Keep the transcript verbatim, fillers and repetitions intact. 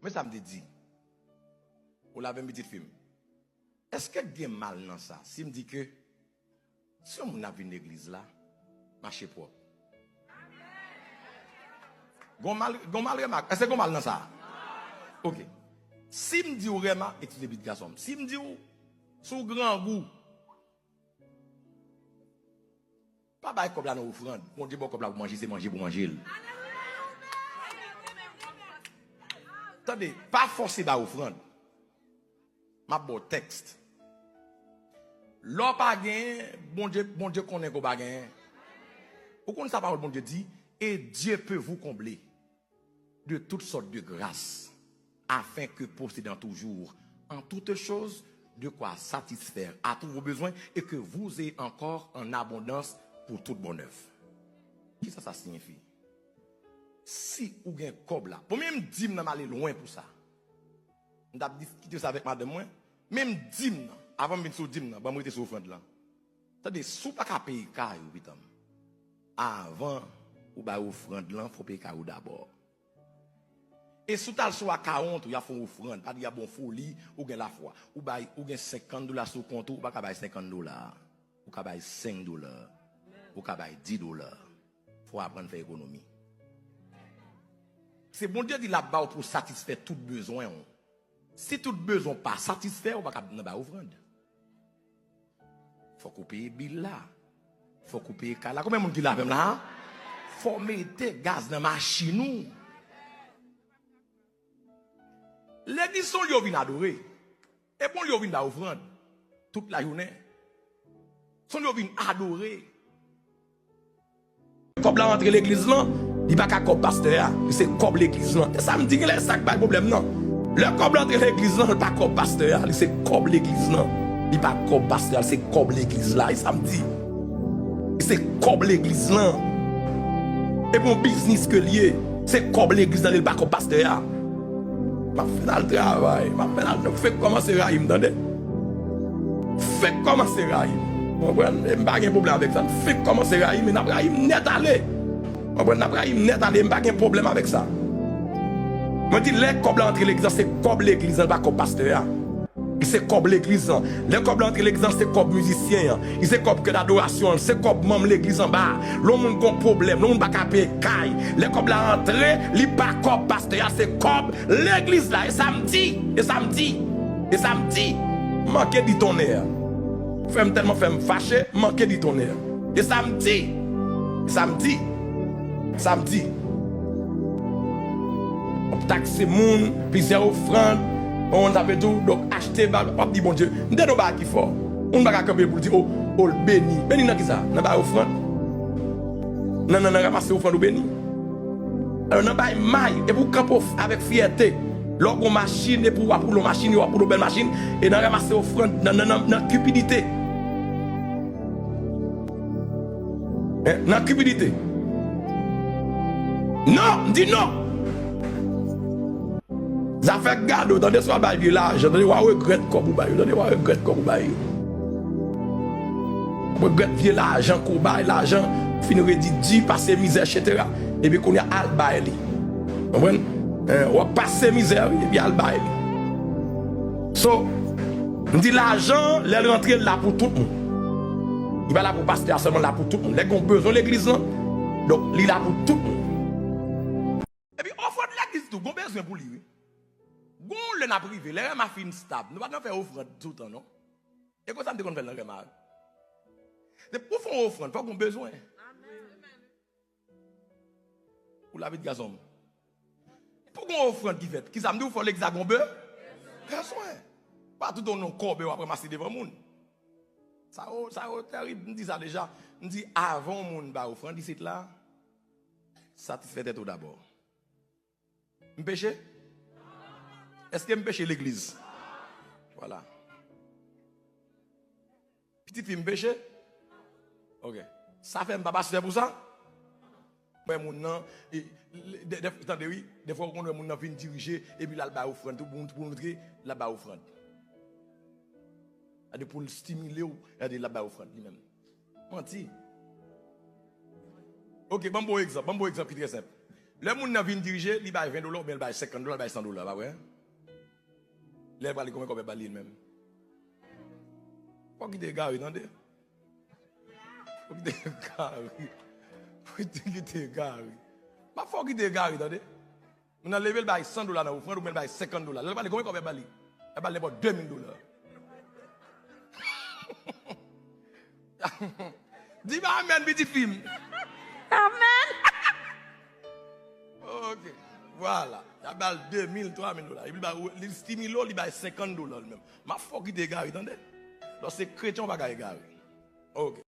Men sa m te di. Ou la avè m, pitit fi m? Èske gen mal nan sa? Si m di ke si yon moun ap vin legliz la, mache pwòp. Gon mal, gon mal remak. Èske gon mal nan sa? Ok. Si m di w remak, eskize pitit gason m. Si m di w, si w grangou, pa bay kòb la nan ofrann. Bondye ba w kòb la pou manje, se manje pou manje l. Tande, pa fòse bay ofrann. M ap ba w tèks. Lè w pa genyen, Bondye, Bondye konnen ke w pa genyen. Ou konn sa pawòl Bondye di? Et Dieu peut vous combler de toutes sortes de grâces, afin que possédant toujours en toutes choses de quoi satisfaire à tous vos besoins et que vous ayez encore en abondance pour toute bonne œuvre. Kisa sa siyifi? Si ou gen kòb la, bon, menm dim nan m ale lwen pou sa. M t ap diskite sa avèk madanm mwen. Menm dim nan, avan m vin sou dim nan, ban m rete sou ofrann lan. Tande, si w pa ka peye kay ou, pitit m, avan ou bay ofrann lan, fò w peye kay ou dabò. E si w t al sou akawont ou, y ap fè yon ofrann, pa di y ap ba w foli, ou gen lafwa. Ou bay, ou gen senkant dola sou kont ou, ou pa ka bay senkant dola. Ou ka bay senk dola. Ou ka bay dis dola. Fò w aprann fè ekonomi. Se Bondye di l ap ba w pou satisfè tout bezwen w. Si tout bezwen w pa satisfè, ou pa ka nan bay ofrann. Fòk ou peye bil la. Fòk ou peye kay la. Konbyen moun ki la avè m la? Fò w mete gaz nan machin ou. Legliz se yon lye w vin adore. E bon lye w vin bay ofrann tout lajounen. Se yon lye w vin adore. Kòb la rantre legliz lan, li pa ka kòb pastè a, li se kòb legliz lan. E sa m di, genlè sa k bay pwoblèm nan. Lè kòb la rantre legliz lan, li pa kòb pastè a, li se kòb legliz lan. Li pa kòb pastè a, li se kòb legliz la. E sa m di. Li se kòb legliz lan. E bon biznis ke l ye, se kòb legliz lan, li pa kòb pastè a. M ap fè n al travay. M ap fè n al, nou fenk kòmanse rayi m, tande. Fenk kòmanse rayi m. Konprann? E m pa gen pwoblèm avèk sa. Nou fenk kòmanse rayi m, e n ap rayi m nèt ale. Konprann? N ap rayi m nèt ale, m pa gen pwoblèm avèk sa. Mwen di, lè kòb la antre legliz la, se kòb legliz la, pa kòb pastè a. Li se kòb legliz lan. Lè kòb la antre legliz lan, se kòb mizisyen an. Li se kòb kè dadorasyon an. Li se kòb manm legliz anba a. Lè yon moun gon pwoblèm, lè yon moun pa ka peye kay, lè kòb la antre, li pa kòb pastè a, se kòb legliz la. E sa m di, e sa m di, e sa m di. Manke di tonnè. Fè m tèlman fè m fache, manke di tonnè. E sa m di, e sa m di, e sa m di. W ap takse moun, plizyè ofrann, on tape tou, donk achte ba, w ap di Bondye, m te di yon bagay ki fò. Moun pa ka kanpe pou l di, o, o, l beni. Beni nan kisa? Nan bay ofrann? Nan, nan, nan ranmase ofrann ou beni? Alò, nan bay may, epi w kanpe w f-, avèk fyète. Lè w gon machin, epi w ap woule yon machin, yo ap woule yon bèl machin, e nan ranmase ofrann, nan, nan, nan, nan kipidite. Hein, nan kipidite. Non, m di non. Zafè gade w, tande, si w al bay vye lajan, tande, w a regrèt kòb ou bay yo, tande, w a regrèt kòb ou bay yo. W a regrèt vye lajan ke w bay, lajan fin redi di, pase mizè, etsetera. Epi kounye a al bay li. Konprann? Eh, w ap pase mizè, wi, epi al bay li. So, m di lajan, lè l rantre, l la pou tout moun. Li pa la pou pastè a sèlman, l la pou tout moun. Lè gen yon bezwen legliz lan, donk, li la pou tout moun. Epi ofrann legliz tou, gon bezwen pou li, wi. Gon lè n ap rive, lè rèma fin stab, nou pa t nan fè ofrann toutan, non. E konsa m te konn fè l nan rèma, wi. Se pou fè yon ofrann, fòk gon bezwen. Ou la vit, gason m. Pou gon ofrann ki fèt, kisa m di w, fò legliz la gon be-, bezwen. Pa tout yon non kòbe w ap ranmase devan moun. Sa yo, sa yo tèrib, m di sa deja. M di, avan yon moun bay ofrann isit la, satisfè tèt ou dabò. M peche? Èske m peche, legliz? Vwala. Pitit fi m peche? Ok. Sa fè m pa pastè pou sa? Mwen, moun nan, e, de, de, tande, wi, defwa ou konn wè moun nan vin dirije, epi l al bay ofrann tou, pou, pou montre l ap bay ofrann. Gade, pou l stimile w, gade, l ap bay ofrann li menm. Manti. Ok, ban m ba w egzanp, ban m ba w egzanp ki trè senp. Lè moun nan vin dirije, li bay ven dola oubyen li bay senkant dola, li bay san dola, pa vre? Lè l prale, konbyen kòb y ap ba li menm? Fòk li te egare, tande. Fòk li te egare. Fòk li te egare. M ap fòk li te egare, tande. Moun nan leve, l bay san dola nan ofrann, oubyen l bay senkant dola. Lè l prale, konbyen kòb y ap ba li? Y ap ba li nenpòt de mil dola. Di m amèn, pitit fi m. Amèn. Ok. Vwala. Y ap ba l de mil, twa mil dola. Epi li bay, li estimile w, li bay senkant dola li menm. M ap fòk li te egare, tande. Lè w se kretyen, w pa ka egare. Ok.